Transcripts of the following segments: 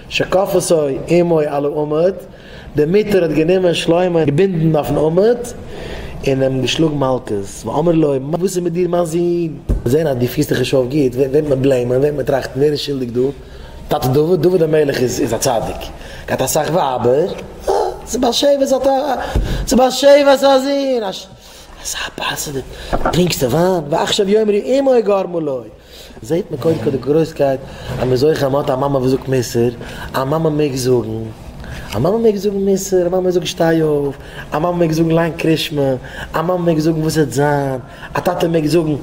שכפתו אמו על העמוד, די מוטער האט גענומען שלמה געבינדן אויפן עמוד, און אים געשלאגן מלקות, ואמרה לו, וואס איז מיט דיר מיין זון? זען אז דו פירסט דיך נישט אויף גוט, וועם וועט מען blame ען, וועם וועט מען טראכטן, ווער איז שולדיג דא? טאטע דוד? דוד המלך איז א צדיק, געהאט אסאך ווייבער, אה, ס'איז בת שבע'ס א טא, ס'איז בת שבע'ס א זון, אזא באסע, דו טרינקסט וויין, ועכשיו יאמרו אמו גרמה לו. זעהט מען קודם כל די גרויסקייט אז מען איז זוכה אז מען האט א מאמע וואס זאגט מוסר, א מאמע מעג זאגן, א מאמע מעג זאגן מוסר, א מאמע מעג זאגן שטיי אויף, א מאמע מעג זאגן ליין קרישמע, א מאמע מעג זאגן וואס וועט זיין, א טאטע מעג זאגן,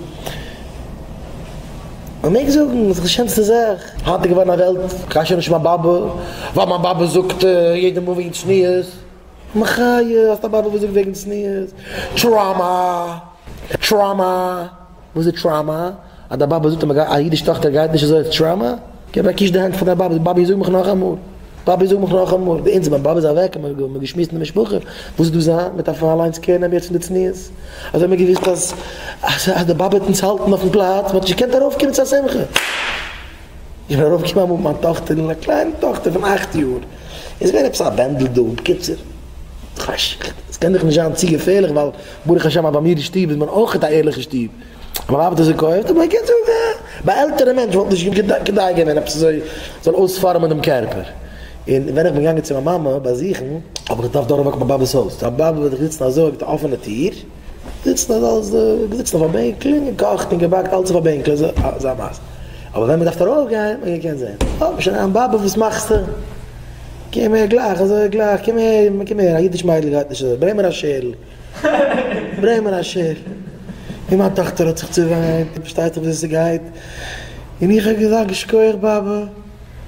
מען מעג זאגן, ס'איז די שענסטע זאך. היינט איז געווארן א וועלט, כ'גיי שוין נישט מיין באבע, ווייל מיין באבע זאגט יעדע מאל וועגן צניעות, מחיה, האסט א באבע וואס זאגט וועגן צניעות? Trauma! Trauma! וואס איז trauma? אז דיין באבע זאגט אז א אידיש טאכטער גייט נישט אזוי איז trauma? געב א קיש די הענט פאר דיין באבע, באבי זאג מיך נאכאמאל, באבי זאג מיך נאכאמאל, די אונז מיין באבע איז אוועק האט מען געשמועסט אין די משפחה, וואס איז דא זיין, מען דארף אליינס care נעמען יעצט פון די צניעות, אזוי האט מען געוויסט אז אז די באבע וועט אונז האלטן אויפן פלאץ, מען האט נישט געקענט ארויפקומען צו א שמחה. איך בין ארויפגעקומען אמאל מיט מיין טאכטער, א קליינע טאכטער פון אכט יאר, איז געווען עפעס א בענדל דא, בקיצור, עס קען דאך נישט זיין צו געפערליך ווייל ברוך השם אז ביי מיר אין שטוב איז מען אויך א ערליכע שטוב, מיין ווייב האט עס געקויפט, אבער בקיצור, ביי עלטערע מענטשן וואלט נישט כדאי געווען עפעס אזוי זאל אויספארעמען דעם קערפער. און ווען איך בין געגאנגען צו מיין מאמע באזוכן, האב איך געדארפט דורכוואקן מיין באבע'ס הויז, די באבע וועט זיצן אזוי מיט א אפענע טיר, זיצן אזוי אלס געזיצן אויף א בענקל און געקאכט און געבאקט אלץ אויף א בענקל אזוי אזא מעשה, אבער ווען מען דארף ארויף גיין האט מען געקענט זען, אה שוין אריין באבע וואס מאכסטו? קום הער גלייך אזוי גלייך קום הער קום הער א אידיש מיידל גייט נישט אזוי ברענג מיר א שערל ברענג מיר א שערל און מיין טאכטער האט זיך צעוויינט פארשטייט זיך וויאזוי ס'גייט און איך האב געזאגט שכוח באבע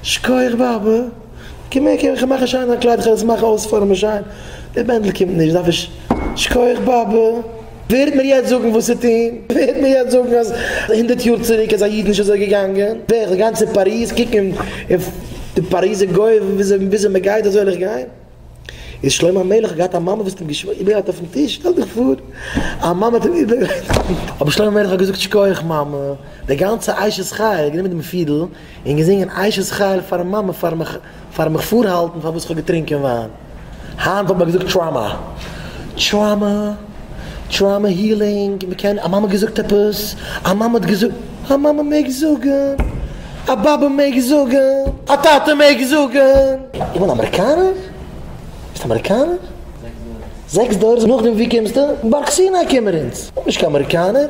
שכוח באבע. קום הער קום איך מאך א שיינע קלייד איך וועל עס מאכן אויספארעמען שיין, די בענדל קומט נישט דארף איך שכוח באבע. ווער וועט מיר יעצט זאגן וואס צו טון? ווער וועט מיר יעצט זאגן אז הונדערט יאר צוריק איז א איד נישט אזוי געגאנגען? ווער? איך זאל גיין צו פאריז קוקן אויף די פאריזער גוים וויאזוי מען גייט אזוי זאל איך גיין? איז שלמה המלך האט געהאט א מאמע וואס האט אים איבערגעלייגט אויפן טיש? שטעל דיך פאר א מאמע האט אים איבערגעלייגט אויפן טיש. אבער שלמה המלך האט געזאגט שכוח מאמע, די גאנצע אשת חיל האט גענומען דעם פידל און געזינגען אשת חיל פארן מאמע פאר מיך פאר מיך פארהאלטן פארוואס כ'האב געטרינקען וויין. היינט וואלט מען געזאגט trauma. Trauma. Trauma healing. מ'קען, א מאמע האט געזאגט עפעס. א מאמע האט געזאגט. א מאמע מעג זאגן. א באבע מעג זאגן. א טאטע מעג זאגן. איך בין אמעריקאנער? ביסט אמעריקאנער? זעקס דורות נאכדעם ווי קומסטו? בארג סיני קומען אונז. איך בין נישט קיין אמעריקאנער.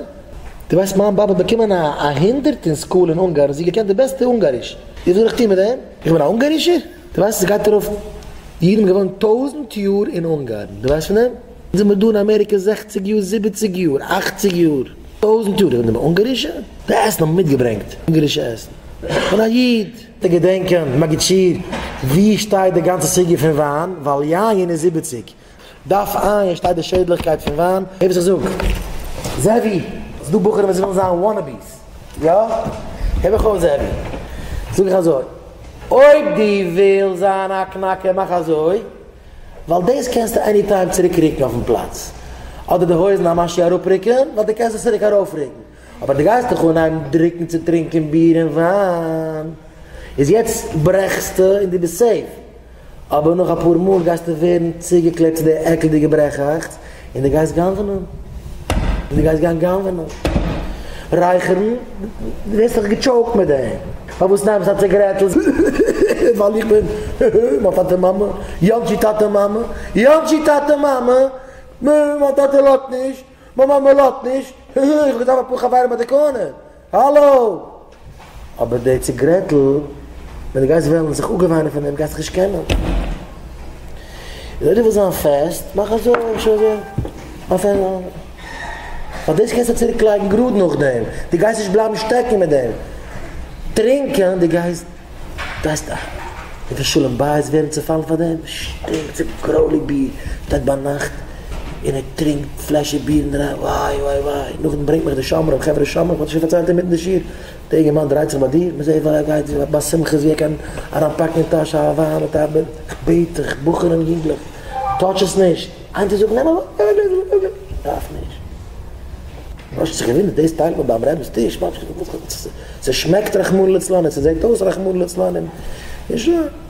דו ווייסט מיין באבע האט באקומען א א הונדערט אין school אין אונגארן, זי האט געקענט די בעסטע אונגאריש, וואס זאל איך טון מיט דעם? איך בין א אונגארישער? דו ווייסט עס גייט ארויף אידן האבן געוואוינט טויזענט יאר אין אונגארן, דו ווייסט פון דעם? אונז זעמיר דא אין אמעריקע זעכציג יאר זיבעציג יאר אכציג יאר טויזענט יאר, איך בין דען אונגארישער? די עסן האבן מיטגעברענגט אונגארישע עסן, איך בין א איד. די געדענקען מגיד שיעור ווי שטייט די גאנצע סוגיא פון וויין, ווייל יין איז זיבעציג, דף ע' שטייט די שעדליכקייט פון וויין. הער וואס איך זאג. זאבי, ס'איז דא בחורים וואס ווילן זיין wannabes. יא? הער מיך אויס זאבי. זאג איך אזוי. אויב דו ווילסט זיין א קנאקער מאך אזוי. ווייל דאס קענסטו any time צוריק רוקן אויפן פלאץ. אדער די הויזן א משהו אראפרוקן, ווייל דו קענסט עס צוריק ארויפרוקן. אבער דו גייסט דיך אנהייבן דרוקן צו טרינקען ביר און וויין. איז יעצט ברעכסטו און דו ביסט safe. אבער נאך אפאר מאל גייסטו ווערן צוגעקלעבט צו די עקלדיגע ברעכאכץ, און דו גייסט גנב'נען. און דו גייסט גיין גנב'נען. רייכערן, דו ווערסט דאך גע choke ט מיט דעם. פארוואס נעמסטו א ציגרעטל? ווייל איך בין מיין טאטע מאמע, יאנטשי טאטע מאמע, יאנטשי טאטע מאמע, מיין טאטע לאזט נישט, מיין מאמע לאזט נישט, איך האב געטראפן אפאר חברים ביי די corner, האלא! אבער די ציגרעטל, ווען דו גייסט וועלן זיך אפגעוויינען פון דעם, גייסט דיך נישט קענען. איז אויב דו ווילסט זיין פעסט, מאך אזוי, נישט אזוי. ווייל דאס קענסטו צוריק לייגן גראד נאכדעם, דו גייסט נישט בלייבן שטעקן מיט דעם. טרינקען, דו גייסט. גייסט וויפיל שלום בית ווערן צופאלן פאר דעם? שטינקט צו גרויליג ביר, שטייט ביינאכט און ער טרינקט פלעשער ביר און דריי וויי וויי וויי, נאכדעם ברענגט מיך די שומרים, חברה שומרים, כ'האב דיר שוין פארציילט אינמיטן די שיעור, די אינגערמאן דרייט זיך ביי דיר, מ'זעט ווי ער גייט ביי שמחות ווי ער קען אריינפאקן אין טאש א וויין מיט א, כ'בעט דיך, בחורים יונגלעך, touch עס נישט, איינער זאגט נעם א וויין, דארף נישט. האסט זיך געוואונדערט דאס טיילט מען ביים רבינ'ס טיש? ס'שמעקט רחמנא לצלן און ס'זעט אויס רחמנא לצלן און שוין.